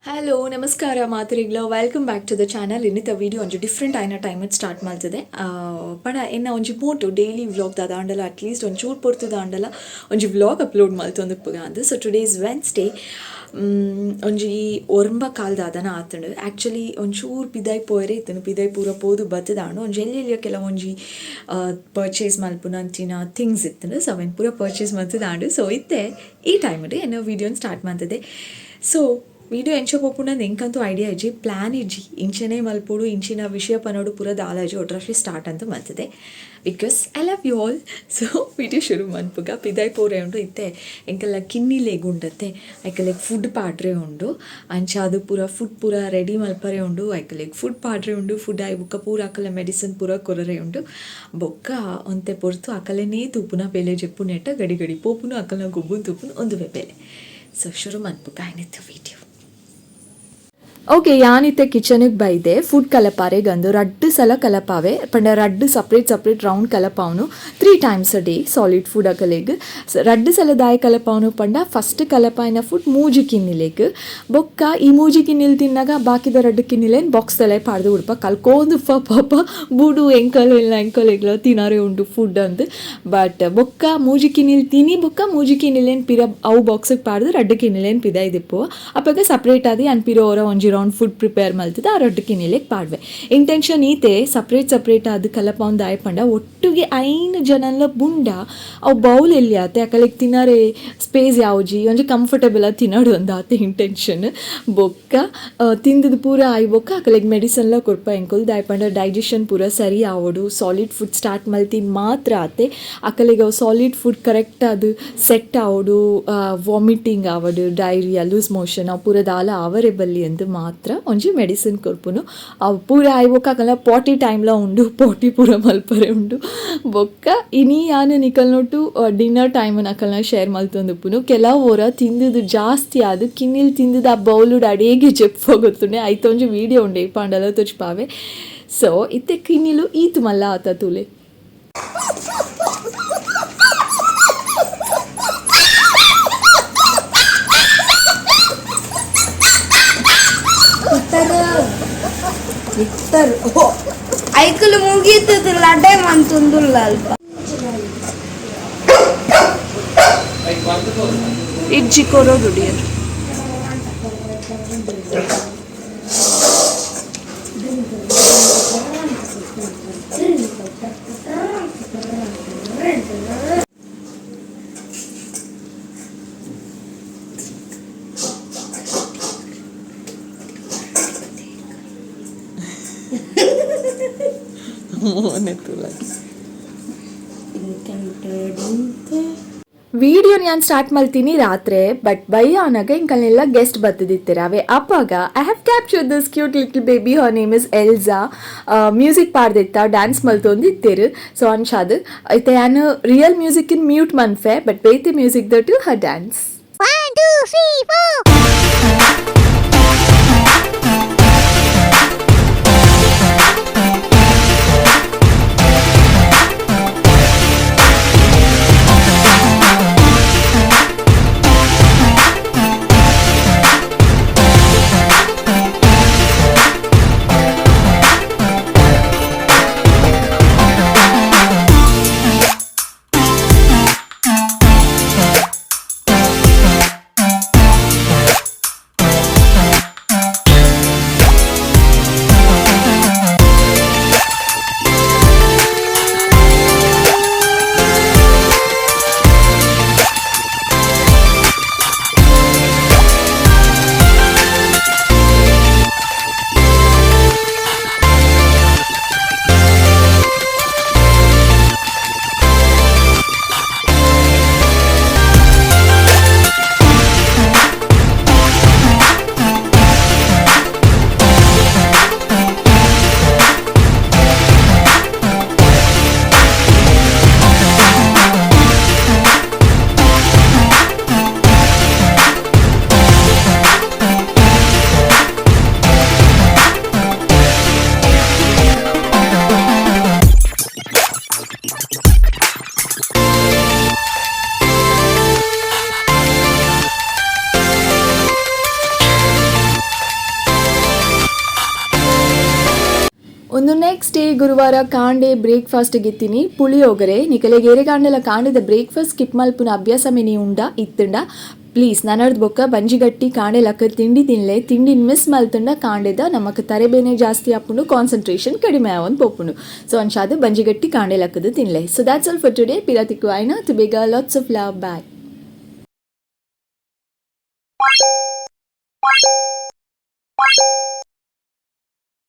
Hello ನಮಸ್ಕಾರ ಮಾತರಿಗ್ಲ, welcome back to the channel. ಇನ್ನಿತ video ಒಂಜಿ different ಆಯಿನ ಟೈಮ್ ಸ್ಟಾರ್ಟ್ ಮಲ್ತದೆ. ಪಂಡ ಎನ್ನ ಒಂಜಿ motto daily vlog ದಾದಾಂಡಲ at least ಒಂಚೂರು ಪೊರ್ತುದ ಆಂಡಲ ಒಂಜಿ ವ್ಲಾಗ್ ಅಪ್ಲೋಡ್ ಮಲ್ತೊಂದುಪ್ಪುಗ ಅಂದ್. So today is Wednesday. ಒಂಜಿ ಒರ್ಂಬ ಕಾಲ್ ದಾದನ ಆತುಂಡು. ಆ್ಯಕ್ಚುಲಿ ಒಂಚೂರು ಪಿದಾಯ್ ಪೋಯರೆ ಇತ್ತುಂಡು, ಪಿದಾಯ್ ಪೂರ ಪೋದು ಬತ್ತದಾಂಡು. ಒಂಜಿ ಎಲ್ಯ ಎಲ್ಯ ಕೆಲವೊಂಜಿ ಪರ್ಚೇಸ್ ಮಲ್ಪುನಂಚಿನ ಥಿಂಗ್ಸ್ ಇತ್ತುಂಡು. ಸೊ ಅವೆನ್ ಪೂರ ಪರ್ಚೇಸ್ ಮಲ್ತದಾಂಡು. ಸೊ ಇತ್ತೆ ಈ ಟೈಮ್ಡ್ ಎನ್ನ ವೀಡಿಯೋನ್ ಸ್ಟಾರ್ಟ್ ಮಲ್ತದೆ. ಸೊ ವೀಡಿಯೋ ಎಂಚ ಪೋಪುಂಡಂದು ಎಂಕಂತೂ ಐಡಿಯಾ ಇಜ್ಜಿ, ಪ್ಲ್ಯಾನ್ ಇಜ್ಜಿ. ಇಂಚನೆ ಮಲ್ಪೊಡು, ಇಂಚಿನ ವಿಷಯ ಪನೋಡು ಪೂರ ದಾಲ ಇಜ್ಜಿ. ಒಟ್ರಾಶಿ ಸ್ಟಾರ್ಟ್ ಅಂತ ಮಲ್ತದೆ because I love you all. So video ಶುರು ಮನ್ಪುಗ. ಪಿದಾಯ್ ಪೋರೆ ಉಂಡು. ಇತ್ತೆ ಎಂಕಲ್ನ ಕಿನ್ನಿಲೆಗ್ ಉಂಡತ್ತೆ, ಐಕಲೆಗ್ ಫುಡ್ ಪಾಡ್ರೆ ಉಂಡು. ಅಂಚ ಅದು ಪೂರ ಫುಡ್ ಪೂರ ರೆಡಿ ಮಲ್ಪರೆ ಉಂಡು. ಐಕಲೆಗ್ ಫುಡ್ ಪಾಡ್ರೆ ಉಂಡು. ಫುಡ್ ಆಯಿ ಬೊಕ್ಕ ಪೂರ ಅಕಲ್ನ ಮೆಡಿಸಿನ್ ಪೂರ ಕೊರರೆ ಉಂಡು. ಬೊಕ್ಕ ಒಂತೆ ಪೊರ್ತು ಅಕಲೆನೇ ತೂಪುನ ಬೇಲೆ, ಜೆಪ್ಪುನೆಟ್ಟ ಗಡಿ ಗಡಿ ಪೋಪುನು, ಅಕಲ್ನ ಗೊಬ್ಬುನ್ ತೂಪುನು, ಉಂದುವೆ ಬೇಲೆ. ಸೊ ಶುರು ಮನ್ಪುಗ ಇನಿತ್ತ ವೀಡಿಯೋ. ಓಕೆ, ಯಾನಿತ್ತೆ ಕಿಚನಿಗೆ ಬೈದೆ ಫುಡ್ ಕಲಪಾರೆ ಗಂದು. ರಡ್ಡು ಸಲ ಕಲಪಾವೆ, ಪಂಡ ರಡ್ಡು separate separate round ಕಲಪಾವನು. 3 times a day solid food ಅಕಲೆಗ್. ರಡ್ಡು ಸಲ ದಾಯ ಕಲಪಾವನು ಪಂಡ, ಫಸ್ಟ್ ಕಲಪಾಯಿನ ಫುಡ್ ಮೂಜಿ ಕಿನ್ನಿಲೆಗ್. ಬೊಕ್ಕ ಈ ಮೂಜಿ ಕಿನ್ನಿಲ್ ತಿನ್ನಾಗ ಬಾಕಿದ ರಡ್ಡು ಕಿನ್ನಿಲೇನ್ ಬಾಕ್ಸ್ ತಲೆ ಪಾಡ್ದು ಉಡ್ಪ ಕಲ್ಕೋಂದು ಪಾಪ ಬೂಡು ಎಂಕಲ್ ಇಲ್ಲ ಎಂಕಲೆಗ್ಲ ತಿನಾರೆ ಉಂಡು ಫುಡ್ ಅಂದ್. ಬಟ್ ಬೊಕ್ಕ ಮೂಜಿ ಕಿನ್ನಿಲ್ ತಿನಿ ಬೊಕ್ಕ ಮೂಜಿ ಕಿನ್ನಿಲೇನ್ ಪಿರ ಅವು ಬಾಕ್ಸಿಗೆ ಪಾಡ್ದು ರಡ್ಡು ಕಿನ್ನಿಲೇನ್ ಪಿದಾಯ್ದಿಪ್ಪು. ಅಪಗ ಸಪ್ರೇಟ್ ಆದಿ ಅನ್ ಪಿರ ಓರ ಒಂಜಿ round food prepare ಮಲ್ತದ ಆ ರಡ್ಡು ಕಿನ್ನಿಲೆಗ್ ಪಾಡ್ವೆ. ಇಂಟೆನ್ಷನ್ ಈತೆ, ಸಪ್ರೇಟ್ ಸಪ್ರೇಟ್ ಆದ್ ಕಲಪಾವೊಂದು ದಾಯೆ ಪಂಡ, ಒಟ್ಟುಗೆ 5 ಜನಲ ಬುಂಡ ಅವು ಬೌಲ್ ಎಲ್ಲಿ ಆತೆ, ಅಕಲೆಗ್ ತಿನರೆ ಸ್ಪೇಸ್ ಯಾವುಜಿ, ಒಂಜಿ ಕಂಫರ್ಟೇಬಲ್ ಆದ್ ತಿನಡು ಅಂದ್ ಆತೆ ಇಂಟೆನ್ಷನ್. ಬೊಕ್ಕ ತಿಂದದ ಪೂರ ಆಯಿ ಬೊಕ್ಕ ಅಕಲೆಗ್ ಮೆಡಿಸನ್ಲ ಕೊರ್ಪ ಎಂಕುಲು. ದಾಯೆ ಪಂಡ ಡೈಜೆಷನ್ ಪೂರ ಸರಿ ಆವೊಡು, solid food start ಮಲ್ತಿನ ಮಾತ್ರ ಆತೆ. ಅಕಲೆಗ್ ಅವು solid food correct ಆದ್ ಸೆಟ್ ಆವೊಡು, ವಾಮಿಟಿಂಗ್ ಆವಡ್, diarrhoea, loose motion ಅವು ಪೂರ ದಾಲ ಆವರೆ ಬಲ್ಲಿ ಅಂದ್ ಮಾತ್ರ ಒಂಜಿ ಮೆಡಿಸಿನ್ ಕೊರ್ಪುನು. ಅವು ಪೂರ ಆಯಿ ಬೊಕ್ಕ ಅಕಲ್ನ ಪಾಟಿ ಟೈಮ್ಲ ಉಂಡು, ಪಾಟಿ ಪೂರ ಮಲ್ಪರೆ ಉಂಡು. ಬೊಕ್ಕ ಇನಿ ಯಾನ್ ನಿಕಲ್ನೊಟ್ಟು ಡಿನ್ನರ್ ಟೈಮ್ ಅಕಲ್ನ ಶೇರ್ ಮಲ್ತೊಂದುಪ್ಪುನು. ಕೆಲವು ಒರ ತಿಂದುದು ಜಾಸ್ತಿ ಆದ್ ಕಿನ್ನಿಲ್ ತಿಂದುದು ಆ ಬೌಲುಡು ಅಡೇಗೆ ಜೆಪ್ಪು ಗೊತ್ತುಂಡೆ. ಐತ ಒಂಜಿ ವೀಡಿಯೋ ಉಂಡೆ ಪಾಂಡಲ ತೋಜ್ಪಾವೆ. ಸೊ ಇತ್ತೆ ಕಿನ್ನಿಲು ಈತ್ ಮಲ್ಲ ಆತ ತೂಲೆ. ಇತ್ತರು ಐಕಲು ಮುಗೀತದ ಲಡೆ ಮಂತುಂದುಲ್ಲ ಅಲ್ಪ. ಇಜ್ಜಿ ಕೊರೋದು ಡಿಯರ್. ವಿಡಿಯೋನ ಯಾನ್ ಸ್ಟಾರ್ಟ್ ಮಲ್ತೀನಿ ರಾತ್ರಿ, ಬಟ್ ಬಯ್ಯ ಆನಾಗ ಎಂಕಲ್ನೆಲ್ಲ ಗೆಸ್ಟ್ ಬತ್ತದಿತ್ತೆರ್ ಅವೆ. ಅಪಗ I have capture this cute little baby. Her name is Elsa. Music ಪಾಡ್ದಿತ್ತ, dance ಮಲ್ತೊಂದು ಇತ್ತೆರ್. ಸೊ ಅಂಚಾದ್ ಇತ್ತೆ ಯಾನ್ real music in mute ಮನ್ಫೆ, but ಬೇತೆ ಮ್ಯೂಸಿಕ್ ದೊಟ್ಟು ಹರ್ ಡ್ಯಾನ್ಸ್. 1, 2, 3, 4. ಒಂದು ನೆಕ್ಸ್ಟ್ ಡೇ ಗುರುವಾರ ಕಾಂಡೆ ಬ್ರೇಕ್ಫಾಸ್ಟ್ ಗಿತ್ತೀನಿ ಪುಳಿಯೋಗರೆ. ನಿಕಲೆಗ್ ಏರೆಗಾಂಡಲ ಕಾಂಡೆದ ಬ್ರೇಕ್ಫಾಸ್ಟ್ ಸ್ಕಿಪ್ ಮಲ್ಪುನ ಅಭ್ಯಾಸ ಮಿನಿ ಉಂಡ ಇತ್ತುಂಡ, ಪ್ಲೀಸ್ ನನರ್ದು ಬೊಕ್ಕ ಬಂಜಿಗಟ್ಟಿ ಕಾಂಡೆ ಲಕ್ಕ ತಿಂಡಿ ತಿನ್ಲೆ. ತಿಂಡಿನ ಮಿಸ್ ಮಲ್ತುಂಡ ಕಾಂಡೆದ ನಮಕ್ ತರೆಬೇನೆ ಜಾಸ್ತಿ ಆಪುಂಡು, ಕಾನ್ಸಂಟ್ರೇಷನ್ ಕಡಿಮೆ ಆವೊಂದು ಪೋಪುಂಡು. ಸೊ ಅಂಚಾದ್ ಬಂಜಿಗಟ್ಟಿ ಕಾಂಡೆ ಲಕ್ಕದು ತಿನ್ಲೆ. So that's all for today. ಪಿರತಿಕ್ಕು ಆಯ್ನ ಬೇಗ. Lots of love, bye.